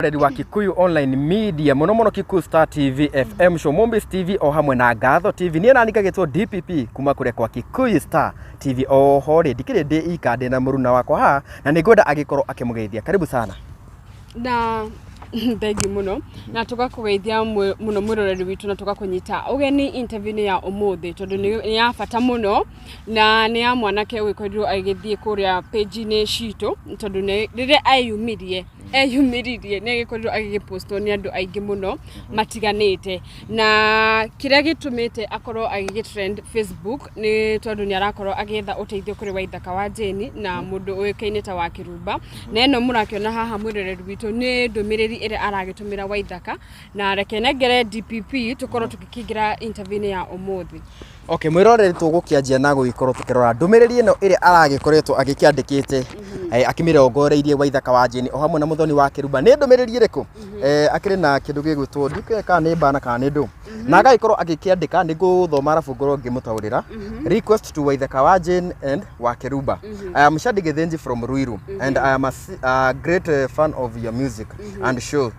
Mwĩroreri wa Kikuyu Online Media mũno mũno Kikuyu Star TV, FM Show, Mombis TV o hamwe na Ngatho TV. Niĩ nani ngagĩtwo DPP kuma kũrĩa kwa Kikuyu Star TV. Oho rĩ, ndikĩrĩ ndĩ ika, ndĩ na mũruna wakwa haha na nĩ ngwenda agĩkorwo akĩmũgeithia. Karibu sana. Na thengi mũno na tũgakũgeithia mũno mwĩroreri witũ na tũgakũnyita ũgeni interview-inĩ ya ũmũthĩ tondũ nĩ ya bata mũno na nĩ ya mwanake ũgĩkorirwo agĩthiĩ kũrĩa page-inĩ citũ tondũ rĩrĩa eyumirie eyumĩririe nĩ agĩkorirwo agĩgĩpostwo nĩ andũ aingĩ mũno matiganĩte. Na kĩrĩa gĩtũmĩte akorwo agĩgĩ trend Facebook nĩ tondũ nĩ arakorwo agĩetha ũteithio kũrĩ Waithaka wa Jane na mũndũ ũĩkaine ta wa Kĩrumba. Na ĩno mũrakĩona haha mwĩroreri witũ nĩ ndũmĩrĩri ĩrĩa aragĩtũmĩra Waithaka. Na reke nengere DPP tũkorwo tũgĩkĩingĩra interview-inĩ ya ũmũthĩ. Okay, mwĩroreri, tũgũkĩanjia na gũgĩkorwo tũkĩrora ndũmĩrĩri ĩno ĩrĩa aragĩkoretwo agĩkĩandĩkĩte akĩmĩrongoreirie Waithaka wa Jane o hamwe na Mũthoni wa Kĩrumba. Nĩ ndũmĩrĩri ĩrĩkũ? Akĩrĩ na kĩndũ gĩgwĩtwo, ndikũĩ kana nĩ bana kana nĩ ndũ, na agagĩkorwo agĩkĩandĩka. Nĩ ngũthoma arabu ngorwo ngĩmũtaũrĩra. Request to Waithaka wa Jane and wa Kĩrumba. I am Shadi Githinji from Ruiru and I am a great fan of your music and shows.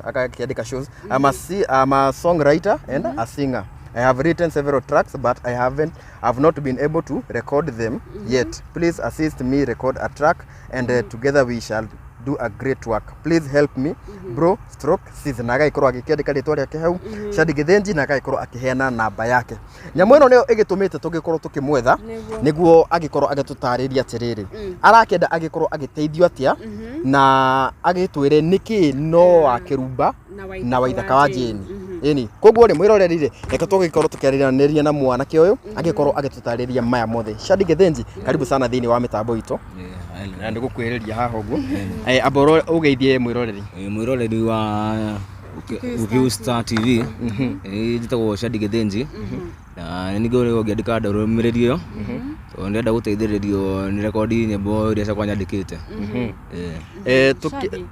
Akakĩandĩka shows. I'm a songwriter and a singer. I have written several tracks, but I haven't I've not been able to record them yet. Please assist me record a track and together we shall do a great work. Please help me, bro stroke sis. Na agagĩkorwo agĩkĩandĩka rĩtwa rĩake hau, Shadi Githinji, na agagĩkorwo akĩheana namba yake. Nyamũ ĩno nĩyo ĩgĩtũmĩte tũgĩkorwo tũkĩmwetha nĩguo agĩkorwo agĩtũtarĩria atĩrĩrĩ, arakĩenda agĩkorwo agĩteithio atĩa, na agĩtwĩre nĩkĩ no wa Kĩrumba na Waithaka wa Jane. Ĩni koguo rĩ, mwĩroreri rĩ, reke tũgĩkorwo tũkĩaranĩria na mwanake ũyũ agĩkorwo agĩtũtarĩria maya mothe. Shadi Githinji, karibu sana thĩinĩ wa mĩtambo itũ na nĩgũkwĩrĩria haha ũguo. Amba ũgeithie mwĩroreri. Mwĩroreri wa Kikuyu Star TV, njĩtagwo Shadi Githinji na nĩ ningĩ ũngĩandĩka ndũmĩrĩri ĩyo tondũ ndĩrenda gũteithĩrĩrio nĩ rekondi nyĩmbo iria ciakwa nyandĩkĩte. Shadi,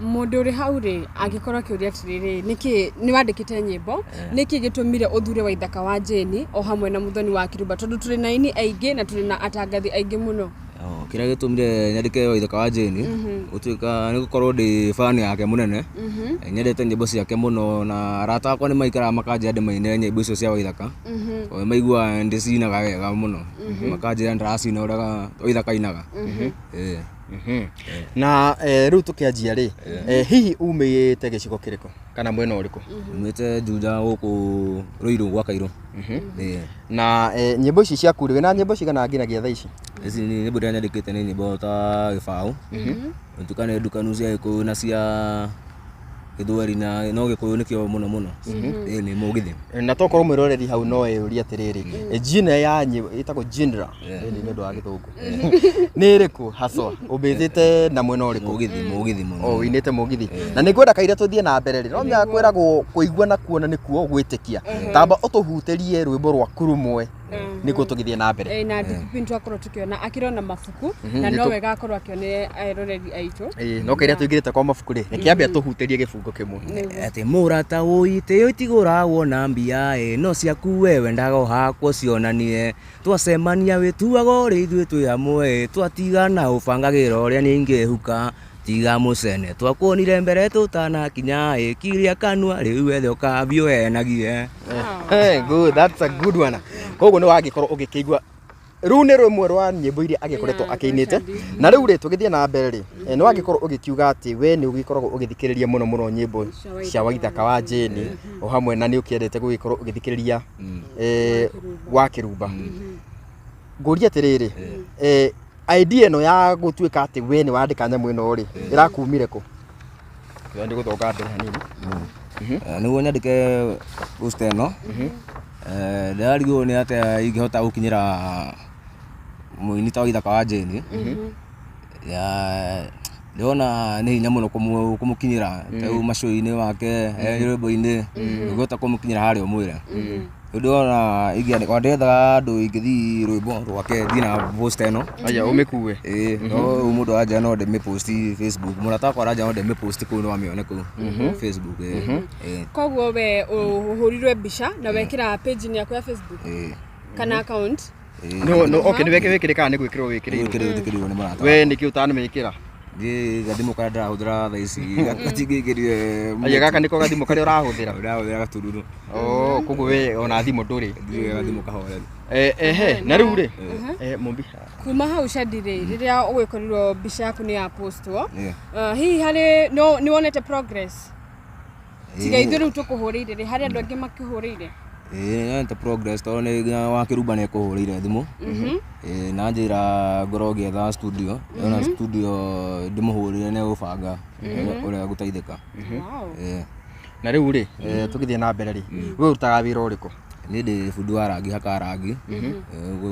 mũndũ ũrĩ hau rĩ angĩkorwo akĩũria atĩrĩrĩ, nĩkĩ nĩ wandĩkĩte nyĩmbo, nĩkĩ gĩtũmire ũthure Waithaka wa Jane o hamwe na Mũthoni wa Kĩrumba, tondũ tũrĩ na aini aingĩ na tũrĩ na atangathi aingĩ mũno? Oh, kĩrĩa gĩtũmire nyandĩke Waithaka wa Jane gũtuĩka nĩ gũkorwo ndĩ fan yake mũnene. Nyendete nyĩmbo ciake mũno na arata akwa nĩ maikaraga makanjĩra ndĩmaine nyĩmbo icio cia Waithaka tondũ maiguaga ndĩcinaga wega mũno, makanjĩra ndĩracina ũrĩa Waithaka ainaga. Na rĩu tũkĩanjia rĩ, hihi umĩte gĩcigo kĩrĩkũ kana mwena ũrĩkũ? Umĩte Juja gũkũ Ruiru gwa Kairũ. Na nyĩmbo ici ciaku rĩ, wĩna nyĩmbo cigana nginyagia thaa ici? Ici nĩ nyĩmbo iria nyandĩkĩte, nĩ nyĩmbo ta gĩbaũ, gũtuĩka nĩ ndukanu cia Gĩkũyũ na cia Gĩthweri, na no Gĩkũyũ nĩkĩo mũno mũno. Ĩĩ, nĩ mũgithi. Na tokorwo mwĩroreri hau no eyũrie atĩrĩrĩ, jina ya nyĩmbo ĩtagwo genre ĩni nĩ ũndũ wa Gĩthũngũ nĩ ĩrĩkũ haswa, ũmbĩtĩte na mwena ũrĩkũ? Mũgithi, mũgithi mũno. O ũinĩte mũgithi, na nĩ ngwenda kaira tũthiĩ na mbere rĩ, no nginya kwĩragwo kũigua na kuona nĩkuo gwĩtĩkia. Tamba ũtũhutĩrie rwĩmbo rwaku rũmwe nĩguo tũgĩthiĩ na mbere. Na DPP nĩ twakorwo tũkĩona akĩrona mabuku na no wega akorwo akĩonia eroreri aitũ. Ĩĩ, no kairia tũingĩrĩte kwa mabuku rĩ, reke ambe atũhutĩrie gĩbungo kĩmwe. Nĩguo. Atĩ mũrata wũitĩo itigũragwo na mbia ĩ, no ciaku we wendaga ũhakwo cionanie, twacemania wĩtuaga ũrĩ ithuĩ twĩ hamwe ĩ, twatigana ũbangagĩra ũrĩa niĩ ingĩhuka, tiga mũcene twakuonire mbere tũtanakinya ĩ, kiria kanua rĩu wethe ũkambi ũhenagie. Hey, good, that's a good one. Koguo nĩ wagĩkorwo ũgĩkĩigua rũu nĩ rũmwe rwa nyĩmbo iria agĩkoretwo akĩinĩte. Na rĩu rĩ, tũgĩthiĩ na mbere rĩ, nĩ wagĩkorwo ũgĩkiuga atĩ we nĩ ũgĩkoragwo ũgĩthikĩrĩria mũno mũno nyĩmbo cia Waithaka wa Jane o hamwe na nĩ ũkĩendete gũgĩkorwo ũgĩthikĩrĩria wa Kĩrumba. Ngũrie atĩrĩrĩ, idea ĩno ya gũtuĩka atĩ we nĩ wandĩka nyamũ ĩno rĩ, ĩrakumire kũ? Ndĩ gũthonga mbere hanini. Nĩguo nyandĩke post ĩno, ndĩrarigwo nĩ atĩa ingĩhota gũkinyĩra mũini ta Waithaka wa Jane. Ya, ndĩrona nĩ hinya mũno kũmũkinyĩra ta rĩu macũi-inĩ make, rwĩmbo-inĩ ndũngĩhota kũmũkinyĩra harĩa ũmwĩre. Rĩu ndĩrona ingĩandĩka, ndĩrethaga andũ ingĩthiĩ rwĩmbo rwake thiĩ na post ĩno. Aya ũmĩkue. Ĩĩ, no rĩu mũndũ aranjĩra no ndĩmĩposti Facebook, mũrata wakwa aranjĩra no ndĩmĩposti kũu, no amĩone kũu Facebook. Ĩĩ. Ĩĩ. Koguo we ũhũrirwe mbica na wekĩra page-inĩ yaku ya Facebook kana account? Ĩĩ. No, okay, nĩ wekĩrĩ kana nĩ gwĩkĩrwo wĩkĩrĩirwo? Gwĩkĩrĩrwo, njĩkĩrĩirwo nĩ mũrata. We nĩkĩ ũtanamĩkĩra? Niĩ gathimũ karĩa ndĩrahũthĩra thaa ici gatingĩingĩrie. Aya, gaka nĩko gathimũ karĩa ũrahũthĩra? Ndĩrahũthĩra gatururu. Oh, koguo we ona thimũ ndũrĩ? Ndirĩ gathimũ kahoreri. Ehe, na rĩu rĩ, Mumbi, Kuma hau Shadi rĩ, rĩrĩa ũgwĩkorirwo mbica yaku nĩ ya postwo, Yeah. hihi harĩ no nĩ wonete progress tiga ithuĩ rĩu tũkũhũrĩire rĩ, harĩ andũ angĩ makĩhũrĩire? Ĩĩ, nĩnyonete progress tondũ nĩ nginya wa Kĩrumba nĩ ekũhũrĩire thimũ. Ĩĩ, na njĩra ngorwo ngĩetha studio, ndona studio ndĩmũhũrĩre nĩ egũbanga ũrĩa ngũteithĩka. Wow. Ĩĩ. Na rĩu rĩ, tũgĩthiĩ na mbere rĩ, we ũrutaga wĩra ũrĩkũ? Niĩ ndĩ bundi wa rangi, hakaga rangi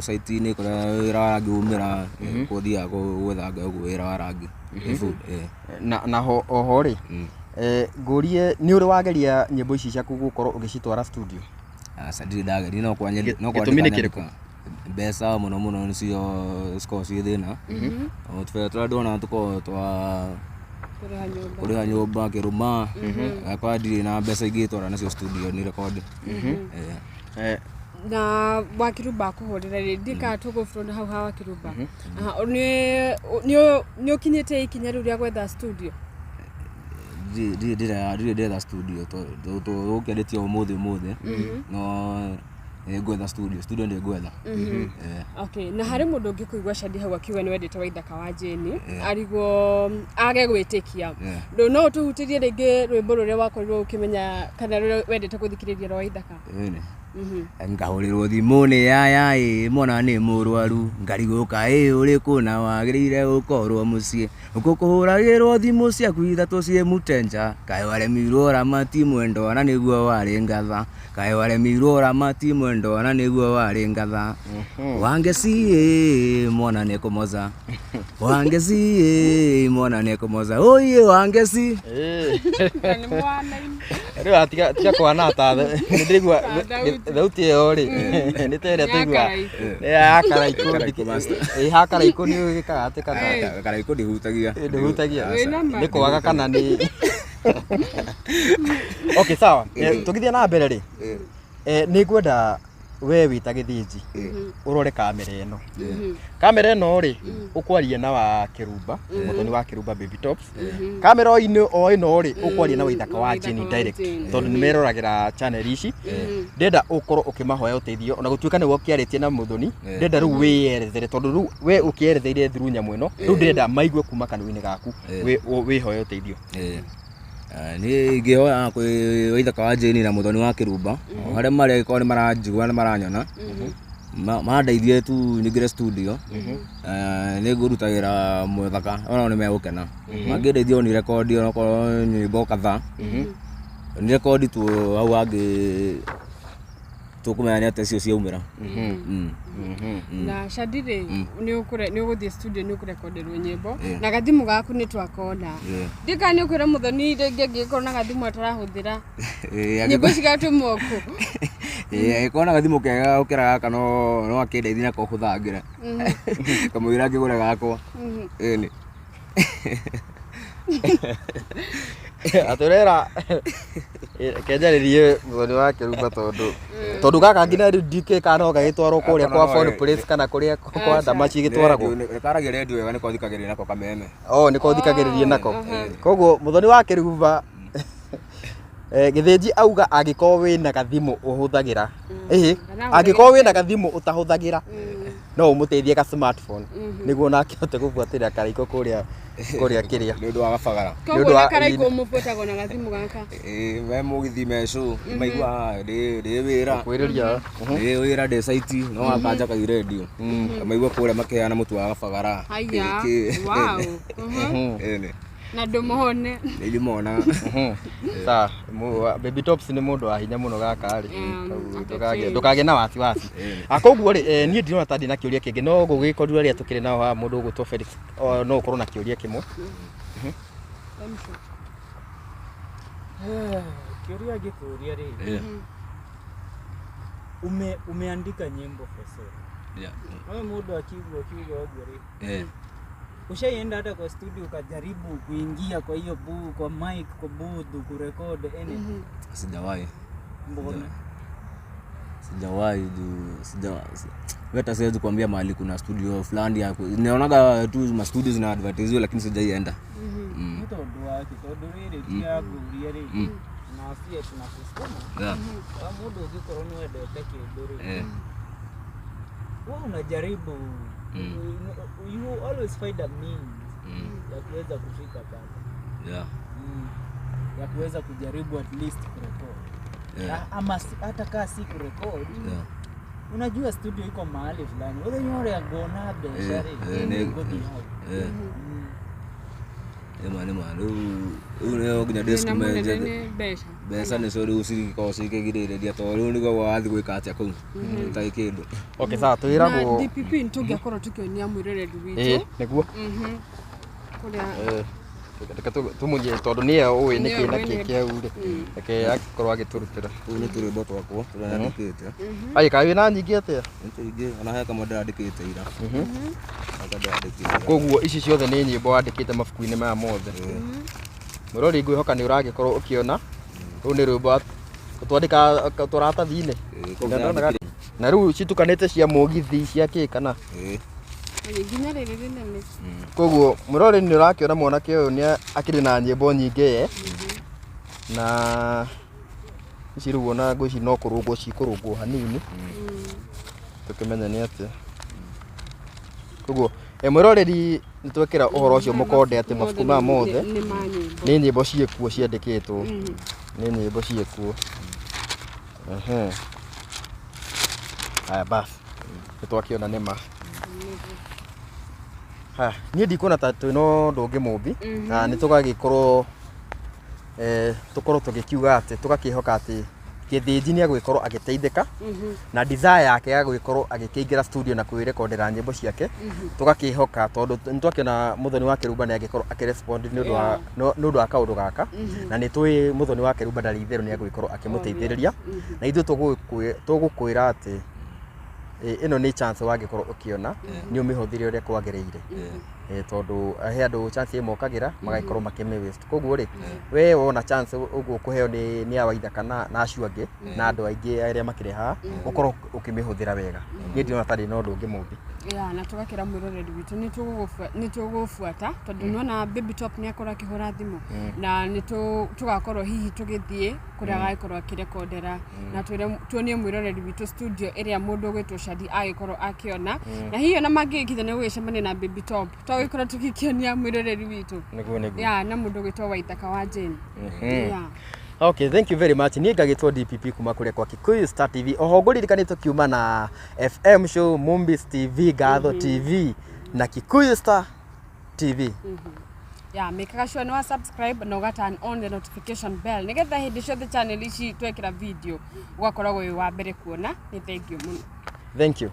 site-inĩ kũrĩa wĩra wa rangi umĩra, kũu thiaga gwetha ũguo wĩra wa rangi. Ndĩ bundi, ĩĩ. Na ho oho rĩ, ngũrie, nĩ ũrĩ wageria nyĩmbo ici ciaku gũkorwo ũgĩcitwara studio? Aca, ndirĩ ndageria, no no Gĩtũmi nĩ kwandĩka kĩrĩkũ? nyandĩka. Mbeca mũno mũno nĩcio cikoragwo ciĩ thĩna. O tũbea tũrĩa ndona tũkoragwo twa Kũrĩha nyũmba. Kũrĩha nyũmba kĩrũma, gakora ndirĩ na mbeca ingĩtwara nacio studio ni record. Ĩĩ. Na Wakirumba akũhũrĩra rĩ, ndika tũgũbũrũ hau ha Wakirumba. Aha, nĩ ũkinyĩte ikinya rĩu rĩa gwetha studio? Ndirĩ ndetha studio tũgũkĩandĩtie ũmũthĩ ũmũthĩ, no nĩ ngwetha studio ndĩ ngwetha. Ĩĩ. Okay, na harĩ mũndũ ũngĩkũigua Shadi hau akiuga nĩ wendete Waithaka wa Jane, arigwo age gwĩtĩkia. Rĩu no ũtũhutĩrie rĩngĩ rwĩmbo rũrĩa wakorirwo ũkĩmenya kana rũrĩa wendete gũthikĩrĩria rwa Waithaka? Ĩĩ. Ngahũrĩrwo thimũ nĩ yaya ĩ, mwana nĩ mũrwaru, ngarigwo kaĩ ũrĩkũ na wagĩrĩire gũkorwo mũciĩ, ũkũkũhũragĩrwo thimũ ciaku ithatũ ciĩ mũtenja, kaĩ waremirwo ramati mwendwa na nĩguo warĩ ngatha, kaĩ waremirwo ramati mwendwa na nĩguo warĩ ngatha, wangeci ĩ mwana nĩ kũmoza, wangeci ĩ mwana nĩ kũmoza, ũiĩ wangeci. Na nĩ mwana-inĩ. Rĩu atiga kũhana ta nĩ ndĩraigua Ta thauti. Thauti ĩyo rĩ, nĩ ta ĩrĩa Ya tũigua Karaikũ. Nĩ ya Karaikũ. Karaikũ master. Ĩ, ha Karaikũ nĩ ũgĩkaga atĩ kana Karaikũ ndihutagia. Ndũhutagia? Wĩna ma? Nĩ kwaga kana nĩ okay, sawa. Tũgĩthiĩ na mbere rĩ, nĩ ngwenda we wĩ ta Gĩthĩnji ũrore kamera ĩno. Kamera ĩno rĩ, ũkwaria na wa Kĩrumba, mũthoni wa Kĩrumba Baby Tops. Kamera o ĩno rĩ, ũkwaria na Waithaka wa Waithaka Jane wa direct, Jane. tondũ nĩ meroragĩra channel ici. Ndĩrenda ũkorwo ũkĩmahoya ũteithio, ona gũtuĩka nĩwe ũkĩarĩtie na mũthoni, ndĩrenda rĩu wĩyerethere, tondũ rĩu we ũkĩeretheire through nyamũ ĩno, rĩu ndĩrenda maigue kuma kanua-inĩ gaku wĩhoe ũteithio. Ĩĩ. Niĩ ingĩhoya kwĩ Waithaka wa Jane na mũthoni wa Kĩrumba, o harĩa marĩ angĩkorwo nĩ maranjigua nĩ maranyona, mandeithie tu nyingĩre studio. Nĩ ngũruta wĩra mwethaka, onao nĩ megũkena mangĩndeithia ni rekondi, onakorwo nyĩmbo kadhaa ni rekondi tu, hau hangĩ tũkũmenya nĩ atĩa cio ciaumĩra. Na Shadi rĩ, nĩ ũgũthiĩ studio, nĩ ũkũrekonderwo nyĩmbo na gathimũ gaku nĩ twakona. Ndika nĩ ũkwĩra mũthoni rĩngĩ angĩkorwo na gathimũ atarahũthĩra nyĩmbo cigatũmwo kũ? Ĩĩ, angĩkorwo na gathimũ kega gũkĩra gaka no akĩndeithie nako hũthangĩre kamũira ngĩgũre gakwa. Ĩni. Atũrera kenjarĩrie mũthoni wa Kĩrumba, tondũ gaka nginya rĩu ndikĩ kana no gagĩtwarwo kũrĩa kwa phone place kana kũrĩa kwa ndamaci gĩtwaragwo. Karagia redio wega, nĩko thikagĩrĩria nako kameme. Oh, nĩko thikagĩrĩria nako. Koguo mũthoni wa Kĩrumba, Gĩthĩnji auga angĩkorwo wĩna gathimũ ũhũthagĩra, ĩhĩ, Kana angĩkorwo wĩna gathimũ ũtahũthagĩra, no ũmũteithie ka smartphone nĩguo nake ahote gũbuatĩrĩra Karaikũ kũrĩa kĩrĩa. Nĩ ũndũ wa gabagara. Koguo ũndũ wa na Karaikũ mũbuatagwo na gathimũ gaka? Ĩĩ, me mũgithi me show maigua ndĩ wĩra. Kwĩrĩria. Ndĩ wĩra, ndĩ site, no wakanja kai redio maigua kũrĩa makĩheana mũtu wa gabagara. Haya, wow. Ĩni. Na ndũmone. Nĩ ndĩmona. Sawa, Baby Tops nĩ mũndũ wa hinya mũno gaka rĩ. Ake change. Ndũkagĩe na wasiwasi. Koguo rĩ, niĩ ndirona ta ndĩ na kĩũria kĩngĩ, no gũgĩkorirwo arĩa tũkĩrĩ nao haha, mũndũ ũgwĩtwo Felix, no ũkorwo na kĩũria kĩmwe. Kĩũria ngĩkũria rĩ, umeandika nyimbo for sale. Wewe mũndũ akiugua kiugo ũguo rĩ, ushaienda hata kwa studio ukajaribu kuingia kwa hiyo kwa mic, kwa booth kurecord anything? Sijawahi. Mbona? Sijawahi juu sija hata siwezi kuambia mahali kuna studio fulani ya naonaga tu ma studio zina advertise lakini sijaienda. Nĩ tondũ wake tondũ rĩrĩ tiga ngũrie rĩ na sie tunakusukuma wa mũndũ ũngĩkorwo nĩ wendete kĩndũ rĩ, wewe unajaribu, you always find a means ya kuweza kufika pale, ya kuweza kujaribu at least kurecord. Ama hata kaa si kurecord, unajua studio iko mahali fulani ũthenya ũrĩa ngona mbeca rĩ, ngũthiĩ hau. Ĩma nĩma rĩu rĩu nĩyo nginya Thĩna ndĩcukume mũnene njethe nĩ mbeca. Mbeca nĩcio rĩu cigĩkorwo cikĩgirĩrĩria tondũ rĩu nĩguo wathiĩ gwĩka atĩa kũu ũtarĩ kĩndũ. Okay, sawa, Na twĩragwo DPP nĩ tũngĩakorwo tũkĩonia mwĩroreri ĩĩ witũ nĩguo. Kũrĩa Reke tũmũnyie tondũ nĩye ũĩ Nĩye nĩkĩ na ũĩ kĩ kĩau rĩ, reke akorwo agĩtũrutĩra. Rĩu nĩ tũrwĩmbo twakwa tũrĩa nyandĩkĩte. Ai, kaĩ wĩna nyingĩ atĩa? Nĩ tũingĩ, ona he kamwe ndĩrandĩkĩte ira. Gaka ndĩrandĩkĩte ira. Koguo ici ciothe nĩ nyĩmbo wandĩkĩte mabuku-inĩ maya mothe. Mũrori, ngwĩhoka nĩ ũragĩkorwo ũkĩona rũu nĩ rwĩmbo twandĩka tũratathi-inĩ. Ĩĩ, kũu Na ndona ndĩrandĩkire. Na rĩu citukanĩte cia mũgithi cia kĩ kana? Ĩĩ. Nginya rĩrĩ rĩnene. Koguo mũrori nĩ ũrakĩona mwanake ũyũ nĩ akĩrĩ na nyĩmbo nyingĩ ye na ici rĩu ona ngwĩci no kũrũngwo cikũrũngwo hanini tũkĩmenye nĩ atĩa. Koguo mwĩroreri, nĩ twekĩra ũhoro ũcio mũkonde atĩ mabuku maya mothe nĩ ma nyĩmbo. Nĩ nyĩmbo ciĩkuo ciandĩkĩtwo, nĩ nyĩmbo ciĩkuo. Ehe. Haya basi, nĩ twakĩona nĩ ma. Haya, niĩ ndikuona ta twĩna ũndũ ũngĩ mũmbi na nĩ tũgagĩkorwo tũkorwo tũgĩkiuga atĩ tũgakĩhoka atĩ Gĩthĩnji nĩ agũgĩkorwo agĩteithĩka na desire yake ya gũgĩkorwo agĩkĩingĩra studio na kwĩrekondera nyĩmbo ciake. Tũgakĩhoka tondũ nĩ twakĩona Mũthoni wa Kĩrumba nĩ agĩkorwo akĩrespond nĩ ũndũ wa kaũndũ gaka, na nĩ tũĩ Mũthoni wa Kĩrumba ndarĩ itherũ, nĩ agũgĩkorwo akĩmũteithĩrĩria. Na ithuĩ tũgũkwĩra atĩ ĩno nĩ chance wangĩkorwo ũkĩona nĩ ũmĩhũthĩre ũrĩa kwagĩrĩire, tondũ he andũ chance ĩmokagĩra magagĩkorwo makĩmĩ waste. Koguo rĩ, we wona chance ũguo kũheo nĩ awaitha kana na acio angĩ na andũ aingĩ arĩa makĩrĩ haha, ũkorwo ũkĩmĩhũthĩra wega. Niĩ ndĩrona tarĩ na ũndũ ũngĩ mũmbi. Ya, na tũgakĩra mwĩroreri witũ nĩ tũgũbuata tondũ nĩwona Baby Top nĩ akorwo akĩhũra thimũ na nĩ tũgakorwo hihi tũgĩthiĩ kũrĩa agagĩkorwo akĩrekondera na tuonie mwĩroreri witũ studio ĩrĩa mũndũ ũgwĩtwo Shadi agĩkorwo akĩona, na hihi ona mangĩgĩkinya nĩ gũgĩcemania na Baby Top, twagĩkorwo tũgĩkĩonia mwĩroreri witũ. Nĩguo. Ya, na mũndũ ũgwĩtwo Waithaka wa Jane ya. Okay, thank you very much. Niĩ ngagĩtwo DPP kuma kũrĩa kwa Kikuyu Star TV. Oho ngũririkanie tũkiuma na FM Show, Mumbis TV, Gatho TV na Kikuyu Star TV. Ya, mekaga sure nĩ wa subscribe na ũga turn on the notification bell nĩgetha hĩndĩ ciothe channel ici twekĩra video ũgakoragwo wĩ wa mbere kuona. Nĩ thank you mũno. Thank you.